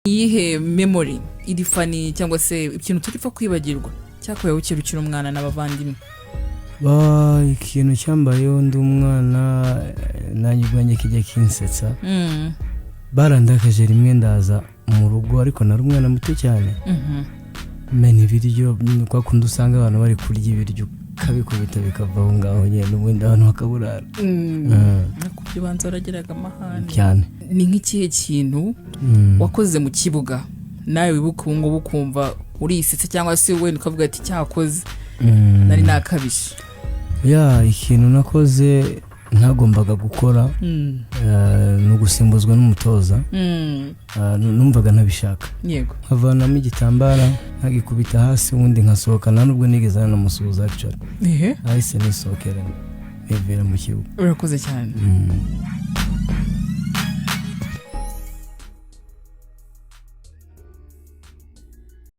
Iyihe memory iri funny cyangwa se ikintu utapfa kwibagirwa cyakubayeho ukiri umwana n'abavandimwe? Ba, ikintu cyambayeho ndi umwana, nanjye ubwanjye kijya kinsetsa. Barandakaje rimwe, ndaza mu rugo, ariko nari umwana muto cyane. Mena ibiryo, kwa kundi usanga abantu bari kurya ibiryo ukabikubita bikava aho ngaho nyine, n'ubundi abantu bakaburara. Ariko ubanza warageraga amahane. Cyane. Ni nk'ikihe kintu wakoze mu kibuga nawe wibuka ubu ngubu ukumva urisetse, cyangwa se wenda ukavuga ati: "Cyakoze nari nakabije"? Ya, ikintu nakoze ntagombaga gukora ni ugusimbuzwa n'umutoza. Numvaga ntabishaka. Nkavanamo igitambara nkagikubita hasi, ubundi nkasohoka. Nta nubwo nigeze nanamusuhuza actually. Nahise nisohokera nivira mu kibuga. Urakoze cyane.